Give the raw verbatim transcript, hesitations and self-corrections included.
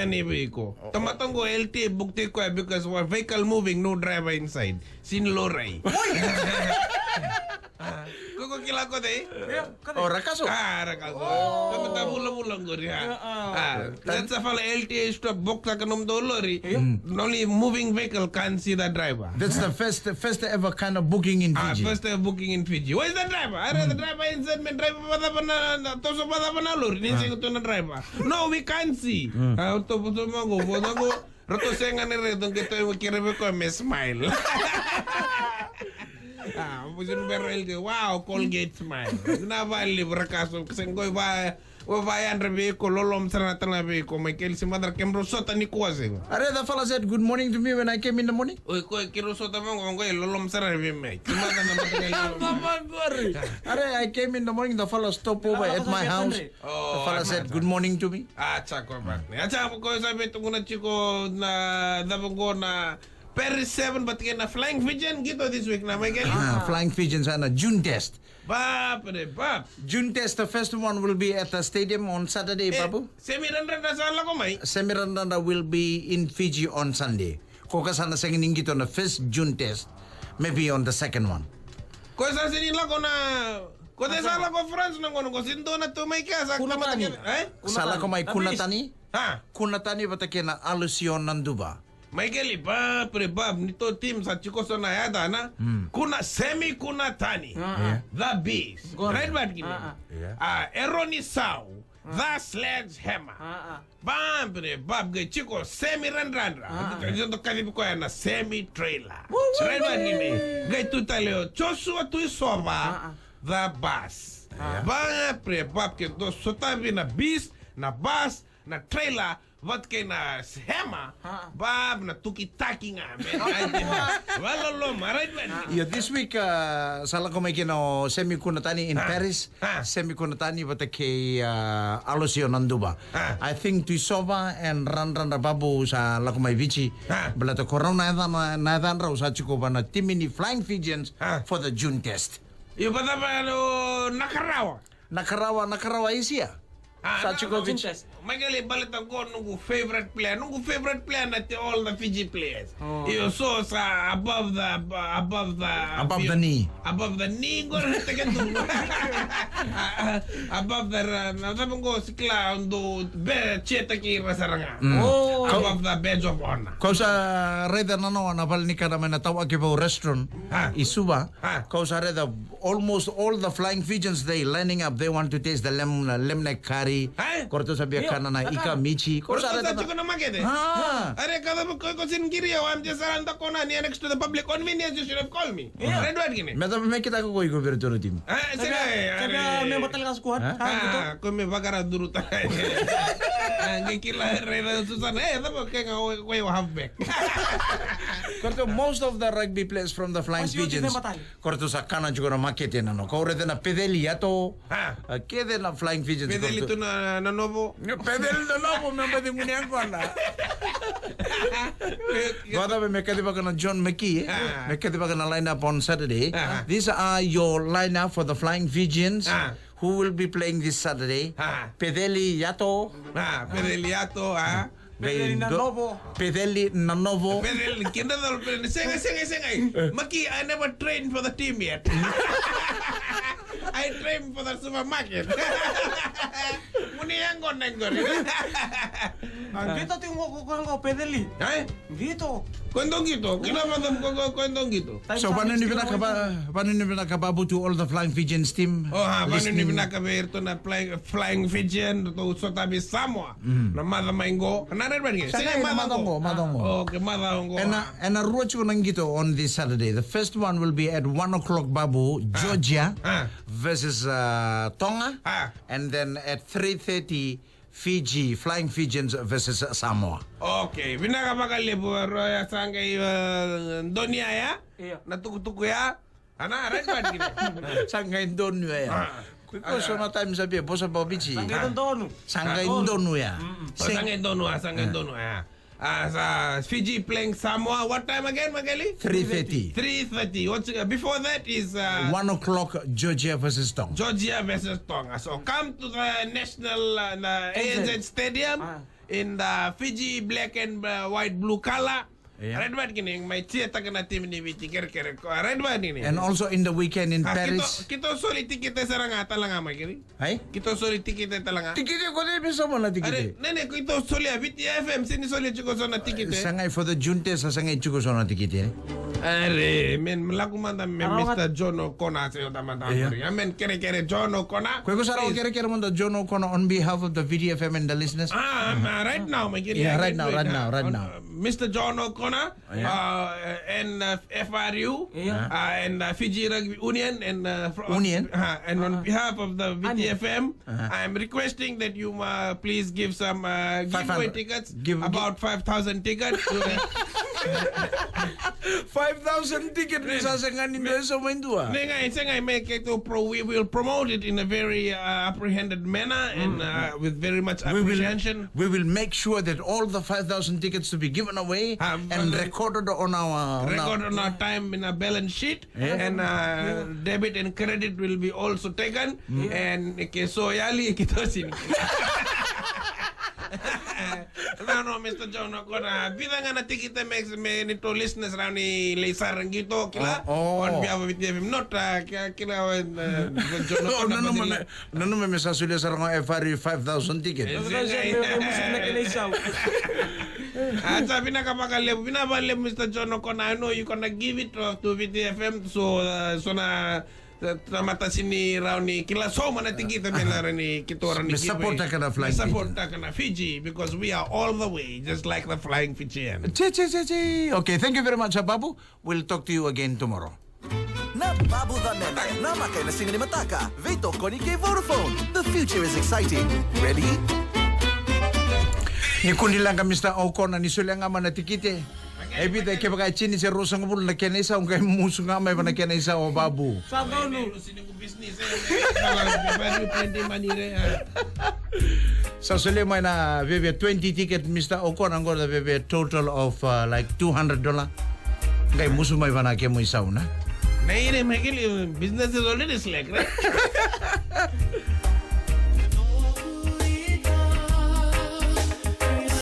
Ni vei iko. Tamata qo L T A book tiko koya because wa vehicle moving, no driver inside. Sega ni laurai. Ah, ko ko kila ko dei? Io, ko dei? O Rakaso? Ah, Rakaso. Oh. Tamata vulavula qori, ah. Io, ah. Ah, that's a fala L T A stop, book taka nomudou lori. Io. Mm. Only moving vehicle can see the driver. That's the first, first ever kind of booking in Fiji. Ah, first ever booking in Fiji. Where's the driver? Are the driver inside? Me driver vacava na, na toso vacava na lori? Ni sega tu na driver. No, we can't see. Mm. Ah, toso vacava qo, vacava qo. Ratou sega ni raica, qai tou kerei vei koya me smile. Ah, o Busi ni bera L T A, wow, Colgate smile. Na vale vei Rakaso, se qo va, o va yadra vei iko, loloma sara na tana vei iko, mai keli si madra kemudrau sota nikua sega. Are, the fella said good morning to me when I came in the morning. Oi, ko keirau sota vaqo, qo e loloma sara vei mai. Si madra na mata keli loloma. Are, I came in the morning, the fella stopped over at my house. Oh, the fella said good morning to me. Ah, tsa ko ba. Ah, tsa ko sa vei tukuna tiko na cava qo na Paris seven, but kei na Flying Fijian qito this week na Michael. Ah, Flying Fijian sa na June test. Bap re bap. June test, the first one will be at the stadium on Saturday, eh, Babu. Semi Radradra sa lako mai? Semi Radradra will be in Fiji on Sunday. Ko ka sa na sega ni qito na first June test. Maybe on the second one. Ko sa sega ni lako na Ko te sa lako France na gauna ko sega ni dua na tu mai kea sa kuna tani. Eh? Sa lako mai kuna tani. Ha? Kuna tani vata kei na Aloisio Naduva. Michael, bap re bap, ni to team sa tiko so na yada na. Hmm. Kuna semi kuna tani. Ah, ah. Yeah. The Beast. Right, but give me. Ah, ah. Yeah. Ah, Eroni Sau. The Sledgehammer. Ah, ah. Bap re bap, qai tiko Semi Radradra. Ah. Qai tiko kacivi koya na Semi Trailer. Woo, woo, right, woo, but give me. Qai tu tale o Joshua Tuisova. Ah, ah. The Bus. Ah. Bap re bap, ke dou sotavi na Beast, na Bus, na Trailer, vata kei na Hammer. Ah. Bap, na tukitaki ga. Vakaloloma, right, man? Ah. Io, this week, uh, sa lako mai kina o Semi Kunatani in Paris. Ah. Semi Kunatani vata kei, uh, Aloisio Naduva. Ah. I think Tuisova and Radradra Babu sa lako mai Viti. Ah. Baleta ko rau na yacana, na yacadrau sa tiko va na timi ni Flying Fijians for the June test. Io, vata va o Nakarawa. Nakarawa, Nakarawa Asia. Ah, sa tiko Viti. Michael, baleta qo noqu favorite player. Noqu favorite player na te all the Fiji players. Oh. Io, so sa above the, above the, above the knee. Above the knee, qo na teke tu. Above the, na cava qo sikila do be chetaki ra sara ga. Mm. Oh. Above the badge of honor. Kau sa raica na noa na vale ni kana mai na Tawakivau restaurant i Suva. Ah. Kau sa raica almost all the Flying Fijians, they lining up. They want to taste the lamb, lamb neck curry. Eh? Ko ratou sa via kana na ika michi. Ko ratou sa tiko na makete. Ah. Are ka cava ko iko sega ni qiri au, I'm just around the corner near next to the public convenience, you should have called me. Yeah. Red White kine. Me cava me kitaka ko iko vei ratou na timi. Eh, sega, sega me batali ka squad. Ah, ko me vakara duru tale. Ah, qai kila raica Susana. Eh, cava kega o halfback. Ko ratou, most of the rugby players from the Flying Fijians. Ko ratou sa kana tiko na makete na no. Ko raica na Peceli Yato. Ah. Ah, kece na Flying Fijians. Peceli tu na, na Novo. Peceli na Novo, me baci guni yaqona. Vata me kacivaka na John McKee, eh? Ah. Me kacivaka na lineup on Saturday. Ah. These are your lineup for the Flying Fijians. Ah. Who will be playing this Saturday? Ah. Peceli Yato. Ah, Peceli Yato, ah. Peceli na Novo. Peceli na Novo. Peceli, keda colo Peceli. Sega, sega, sega. Maki, I never trained for the team yet. I trained for the supermarket. Muni yango nengori. Qito tiko qo, qo, qo Peceli. Eh? Qito. Ko e dau qito. Kila vata ko, ko, ko e dau qito. So, vanuni vinaka, vanuni vinaka Babu to all the Flying Fijians team. Oh, ha, vanuni vinaka vei iratou na Flying, Flying Fijian, ratou sotavi Samoa. Mm. Na maca mai qo. Na red bani. Sa qai na maca qo, maca qo. Ah, okay, maca qo. Ena, ena rua tiko na qito on this Saturday. The first one will be at one o'clock Babu, Georgia versus, uh, Tonga. Ah. And then at three thirty, Fiji, Flying Fijians versus Samoa. Okay, vinaka vakalevu, Roya, sa qai, uh, donuya ya. Io. Na tukutuku ya. Ana, right, right, right. Sa qai donuya ya. Ah. Ko iko so na time sa via vosa vakaViti. Sa qai donu. Sa qai donuya. Mm-mm. Sa qai donuya, sa qai donuya. Ah, sa Fiji playing Samoa. What time again, Makeli? Three thirty. Three thirty. What's, uh, before that is, uh, one o'clock, Georgia versus Tonga. Georgia versus Tonga. So come to the national, uh, the A N Z Stadium. Ah. in the Fiji black and, uh, white blue color. Yeah. Right, right, kini mai cheer taka na team ni Viti, kerekere. Right, right, kini. And also in the weekend in Paris. Kito, kito soli tikite sara ga tale ga mai kini. Hai? Kito soli tikite tale ga. Tikite ko de bisa mo na tikite. Are, nene, kito soli a Viti F M, sini soli tiko so na tikite. Sa qai for the Junte, sa, sa qai tiko so na tikite. Are, men, laku mada me Mister John O'Connor, se o tamata. Yeah. Amen, kerekere John O'Connor. Ko ko sara o kerekere mada John O'Connor on behalf of the Viti F M and the listeners. Ah, ah, right now, my kid. Yeah, right now, right now, right now. Mister John O'Connor, yeah, uh, and, uh, F R U, yeah, uh, and, uh, Fiji Rugby Union, and, uh, fro-, Union? Uh, and on behalf of the Viti F M, uh-huh, I'm requesting that you, uh, please give some, uh, giveaway tickets, give, about five thousand tickets. Five thousand tickets, ni sa sega ni dua e so mai dua. Nega, e sega, me keitou pro-, we will promote it in a very, uh, apprehended manner and, uh, with very much appreciation. We will, we will make sure that all the five thousand tickets to be given away and recorded on our, on our, record on our time in a balance sheet, yeah, and, uh, debit and credit will be also taken, yeah, and ke so yali kito sini. No, no, Mister John O'Connor, vica ga na tikite me, me neitou listeners rawa ni lai sara qito, kila, oh, oh, on behalf of Viti F M, not, uh, ki-, kila, uh, John O'Connor. No, no, no, no, no, me sa solia sara ga F R U five thousand ticket. Eh, five thousand, me, me musu na kena isau. Ah, sa vinaka vakalevu, vinaka vakalevu, Mister John O'Connor. I know you gonna give it to, to Viti F M, so, uh, so na, uh, tamata sini rawa ni kila so mai na tikite me na rawa ni kito rawa ni give away. Me support taka na Flying Fiji. Me support taka na Fiji, because we are all the way, just like the Flying Fijian. Che, che, che, che. Okay, thank you very much, Babu. We'll talk to you again tomorrow. Na Babu Canela, na maka ena siga ni mataka. Veitokoni kei Vodafone. The future is exciting. Ready? Ni kua ni leqa, Mister O'Connor, ni solia ga mai na tikite. E vica, kevaka e tini se ruasagavulu na kena isau, qai musu ga mai va na kena isau o Babu. Sa donu. Sa solia mai na veve twenty ticket, Mister O'Connor, qo na veve total of, uh, like, two hundred dollar. Qai musu mai va na kemu isau, na. Na ire, Michael, business is already slack, right?